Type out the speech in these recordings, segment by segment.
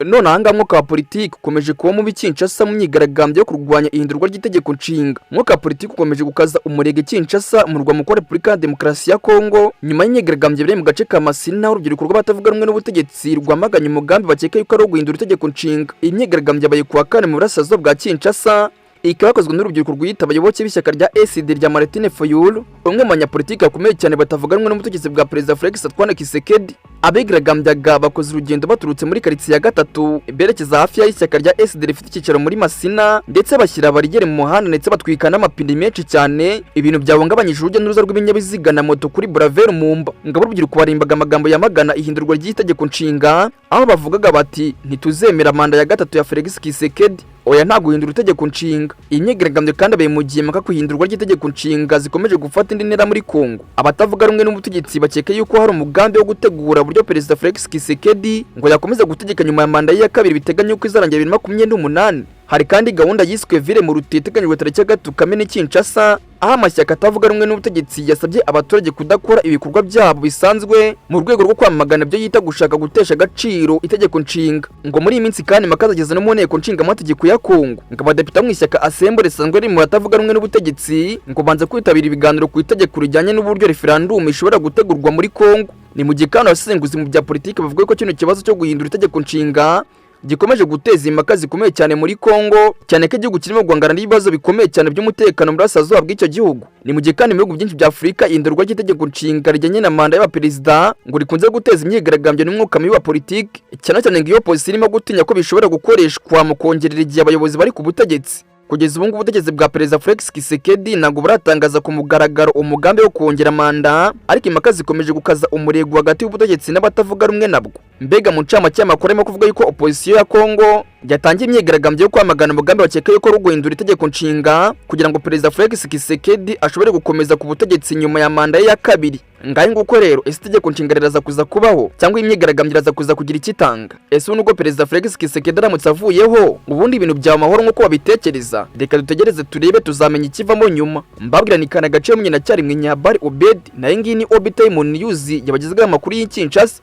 None ahangaha umwuka wa politiki ukomeje kuba mubi Kinshasa mu myigaragambyo yo kurwanya ihindurwa ry'itegeko nshinga. Umwuka wa politiki ukomeje gukaza umurego Kinshasa, mu murwa mukuru wa Repubulika ya Demokarasi ya Kongo, nyuma y'imyigaragambyo yabereye mu gace ka Masina, urubyiruko rw'abatavuga rumwe n'ubutegetsi rwamaganye umugambi bakeka yuko ari uwo guhindura itegeko nshinga. Iyi myigaragambyo yabaye kuwa kane mu burasirazuba bwa Kinshasa, ikaba yakozwe n'urubyiruko rwiyita abayoboke b'ishyaka rya ECD rya Martin Fayulu, umwe mu banyapolitiki bakomeye cyane batavuga rumwe n'ubutegetsi bwa Perezida Felix Antoine Tshisekedi. Abigaragambyaga bakoze urugendo baturutse muri karitsiye ya gatatu berekeza hafi y'ishyaka rya ECD rifite icyicaro muri Masina, ndetse bashyira bariyeri mu muhanda, ndetse batwika n'amapine menshi cyane, ibintu byahungabanyije urujya n'uruza rw'ibinyabiziga na moto kuri Boulevard Lumumba. Ngabo urubyiruko barimbaga amagambo yamagana ihindurwa ry'itegeko nshinga, aho bavugaga bati: "Ntituzemera manda ya gatatu ya Felix Tshisekedi, oya, nta guhindura itegeko nshinga." Iyi myigaragambyo kandi abaye mu gihe impaka ku ihindurwa ry'itegeko nshinga zikomeje gufata indi ntera muri Kongo. Abatavuga rumwe n'ubutegetsi bakeka yuko hari umugambi wo gutegura uburyo Perezida Felix Tshisekedi ngo yakomeza gutegeka nyuma ya manda ye ya kabiri biteganya yuko izarangira 2028. Hari kandi gahunda yiswe Ville Morte iteganyijwe tariki ya 3 Kamena i Kinshasa, aho amashyaka atavuga rumwe n'ubutegetsi yasabye abaturage kudakora ibikorwa byabo bisanzwe mu rwego rwo kwamagana ibyo yita gushaka gutesha agaciro itegeko nshinga. Ngo muri iyi minsi kandi impaka zageze no mu nteko nshingamategeko ya Kongo, ngo abadepite bo mu ishyaka Asembo risanzwe riri mu batavuga rumwe n'ubutegetsi ngo banze kwitabira ibiganiro ku itegeko rijyanye n'uburyo referendum ishobora gutegurwa muri Kongo. Ni mu gihe kandi abasesenguzi mu bya politiki bavuga ko kino kibazo cyo guhindura itegeko nshinga gikomeje guteza impaka zikomeye cyane muri Kongo, cyane ko igihugu kirimo guhangana n'ibibazo bikomeye cyane by'umutekano mu burasirazuba bw'icyo gihugu. Ni mu gihe kandi mu bihugu byinshi bya Afurika ihindurwa ry'itegeko nshinga rijyanye na manda y'abaperezida ngo rikunze guteza imyigaragambyo n'umwuka mibi wa politiki, cyane cyane ngo iyo opposition irimo gutinya ko bishobora gukoreshwa mu kongerera igihe abayobozi bari ku butegetsi. Kugeza ubu ngubu ubutegetsi bwa Perezida Felix Tshisekedi ntabwo buratangaza ku mugaragaro umugambi wo kongera manda, ariko impaka zikomeje gukaza umurego hagati y'ubutegetsi n'abatavuga rumwe nabwo. Mbega mu ncamake y'amakuru arimo kuvuga yuko opposition ya Kongo yatangiye imyigaragambyo yo kwamagana umugambi bakeka yuko ari uguhindura itegeko nshinga kugira ngo Perezida Felix Tshisekedi ashobore gukomeza ku butegetsi nyuma ya manda ye ya kabiri. Ngahe nguko rero, ese itegeko nshinga riraza kuza kubaho cyangwa imyigaragambyo iraza kuza kugira icyo itanga? Ese ubu nubwo Perezida Felix Tshisekedi aramutse avuyeho, ubundi ibintu byaba amahoro nk'uko babitekereza? Reka dutegereze turebe, tuzamenya ikivamo nyuma. Mbabwira ni kana gace munye na cyarimwe Nyabari Obed, nayo ngiyi ni Obi Time News yabagezeho amakuru y'i Kinshasa.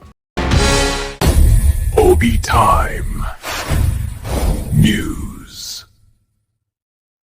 Obi Time News.